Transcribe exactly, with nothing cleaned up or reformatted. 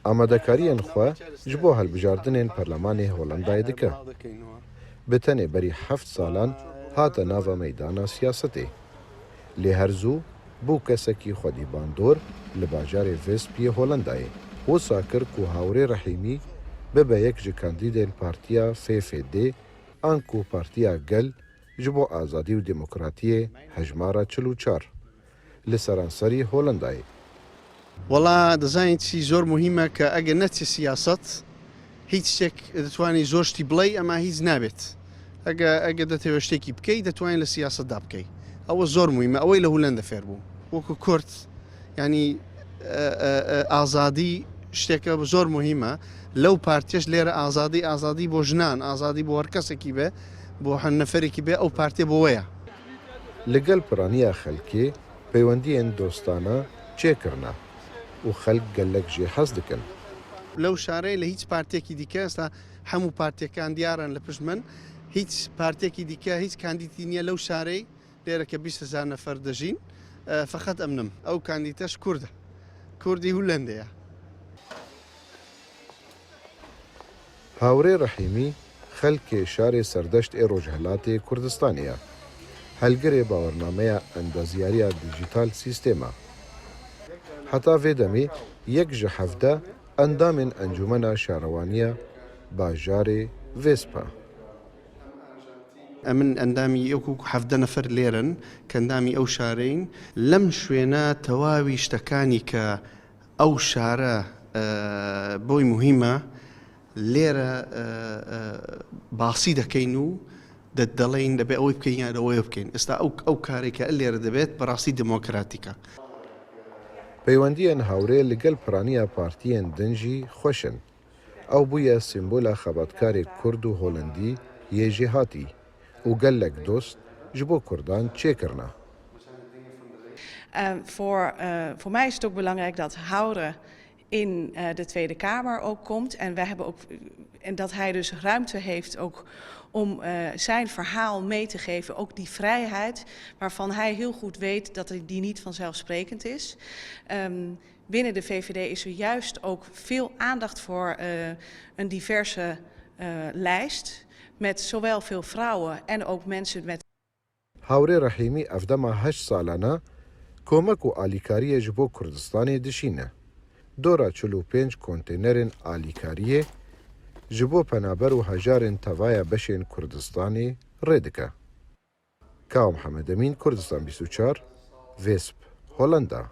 Amadekariyên xwe ji bo hilbijardinên Perlemanê Holandayê dike. Bi tenê berî heft salan hate nava meydana siyasetê. Lê her zû bû kesekî xwedî bandor li bajarê Visp yê Holandayê. Wisa kir ku Hawrê Rehîmî bibe yek ji kandîdên partiya F F D, anku Partiya Gel ji bo Azadî û Demokratiyê, hejmara çil û çar, li seranserî Holandayê. Wela, dizanî çi zor muhîm e ke ege neçî siyaset, hiç ştek ditwanî zor ştî biley, ema hiç nabêt. Ege, ege detewê ştekî bikey, detwanî li siyaset da bikey. Ew zor muhîm e. Ew ê li Holanda fêr bû. Wekî Kurd, yanî, e, e, e, azadî şteke zor muhîm e. Lew partiyeş lêre azadî, azadî bo jinan, azadî bo her kesekî be, bo her neferekî be, ew partiye bo we ye. Li gel piraniya xelkê peywendiyên dostane çêkirine û xelk gelek jê hez dikin. Lew şarê li hiç partiyekî dike, esta hemû partiyekan diyar in li pişt min. Hiç partiyekî dike, hiç kandîdî niye lew şarê. Lêre ke bîst hezar nefer dijîn. E, feqet em nim. Ew kandîte ji Kurd e. Kurdî Hulendê ye. Hawrê Rehîmî xelkê şarê Serdeşt ê Rojhilatê Kurdistanê ye. Helgirê bawernameya endaziyariya dîjîtal sîstema. Heta vê demê yek ji hevdeh endamên Encûmena Şarewaniya bajarê Vêsp e. Em in endamî wekî hevdeh nefer lêrin, ke endamî ew şareyîn. Lem şwêne tewawî ştekanî ke ew şare, e, boy muhîm e, lêre, e, e, basî dekeyn û de-, deleyên debe ew bikeyn ya de ew bikeyn. Esta ew, ew karê ke lêre debêt, bi rastî demokratîk e. Peywendiyên Hawrê li gel piraniya partiyên din jî xweş in. Ew bûye sîmbola xebatkarê Kurd û Holendî yê jêhatî û gelek dost ji bo Kurdan çêkirine. Eh, voor, eh, voor mij is het ook belangrijk dat Hawrê in eh, de Tweede Kamer ook komt. En wij hebben ook en dat hij dus ruimte heeft ook om eh, zijn verhaal mee te geven. Ook die vrijheid waarvan hij heel goed weet dat hij die niet vanzelfsprekend is. Ehm, binnen de V V D is er juist ook veel aandacht voor eh, een diverse eh, lijst. Met zowel veel vrouwen en ook mensen met Hawrê Rehîmî ev dema heşt salan e komek û alîkariyê ji bo Kurdistanê dişîne. Dora çil û pênc konteynerên alîkariyê ji bo penaber û hejarên tevaya beşên Kurdistanê rê dike. Kawa Mihemed Emîn, Kurdistan bîst û çar, Vêsp, Holanda.